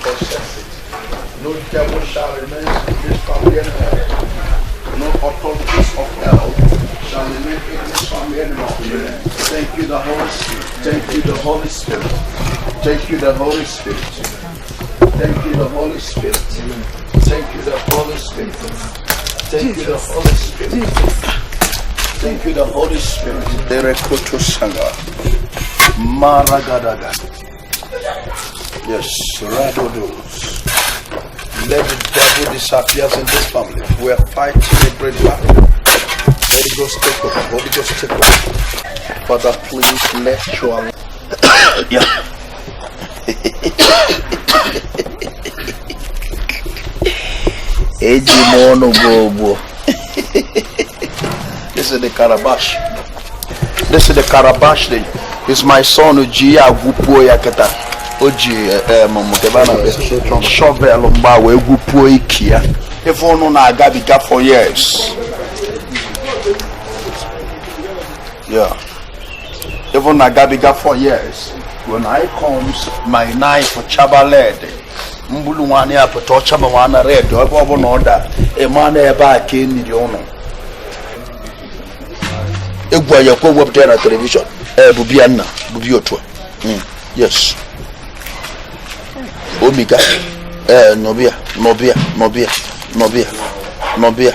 possess it. No devil shall remain in this family anymore. No authorities of hell shall remain in this family anymore. Thank you, the Holy Spirit. Thank you, the Holy Spirit. Thank you, the Holy Spirit. Thank you, the Holy Spirit. Thank you, the Holy Spirit. Thank you, the Holy Spirit. Thank you, the Holy Spirit. Derekoto Sanga. Maragadaga. Yes, Radodos. Let the devil disappear in this family. We are fighting a great battle. Holy Ghost, take over. Holy Ghost, take over. Father, please let your yeah. Eji m ọnụ gbogbo. This is the calabash. This is the calabash thing. It's my son ji ya gwupuo ya kịta. O ji shovel mgba wee gwupuo iki ya. Ife ụnụ na-agabiga for years. Yeah. Even na-agabiga for years. When I comes, my knife chaba red. Mbulu nwanne ya pụta ọchaba nwanne red. Ebe ọ bụla ọ da, ịma na ebe a ka e niri ụnụ. Egwu a yakwa wepụta ya na telivishọn. Ee, bubia nna, bubia otu a. Yes. Omiga. Ee, nọbịa, nọbịa, nọbịa, nọbịa, nọbịa.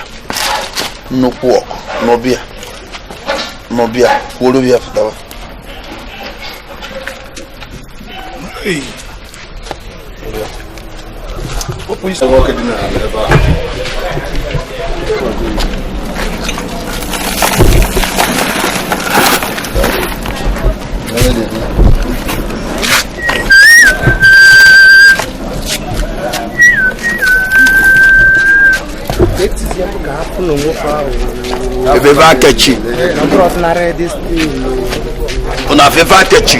Nnukwu ọkụ, nọbịa, nọbịa, kwuru bịa pụtawa. Efefe akechi. Una afefe akechi.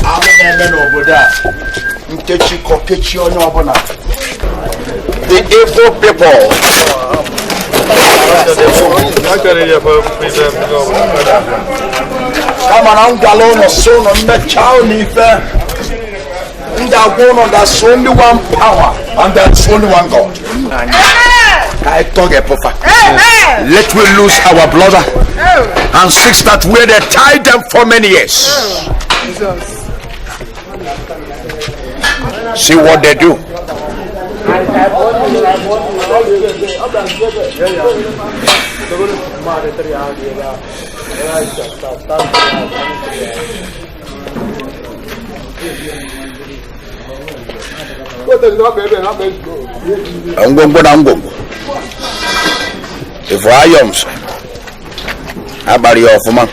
Ahụ na-eme n'obodo a, nkechi kọ kechi onye ọbụla. The evil people. Kama na m gwara ụnụ sị ụnụ mmechaa ụnụ ife m ga-agwa ụnụ there's only one power and there's only one God. Ka anyị tọghepụfa. Let we lose our brother and six that where they tied them for many years. See what they do. Ngwongwo na ngwongwo. Ifu ayọms agbara ya ọfụma.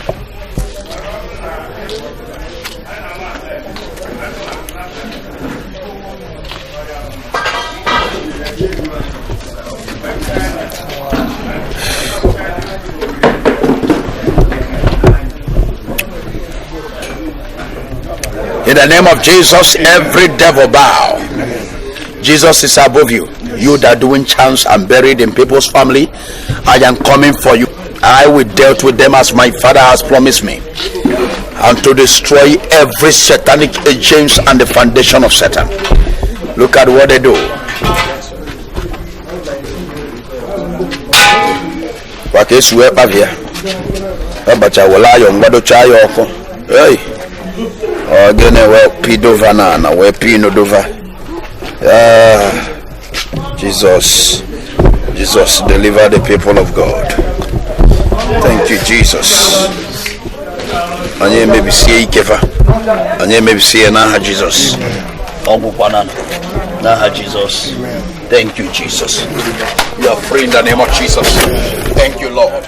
In the name of Jesus, every devil bow. Jesus is above you. You that doing chance and buried in people's family, I am coming for you. I will deal with them as my Father has promised me, and to destroy every satanic agents and the foundation of Satan. Look at what they do. Waka esi wee kpabia ọbacha were ayọ ngwadocha ya ọkụ. Hey! Ọ gịnị wee pidova na ana wee pinodova. Ah, Jesus, Jesus, deliver the people of God. Thank you, Jesus. Anyị emebisie ikefa. Anyị emebisie n'aha Jizọs. Ọgwụkwana n'aha Jizọs. Thank you, Jesus. You are free in the name of Jesus. Thank you, Lord.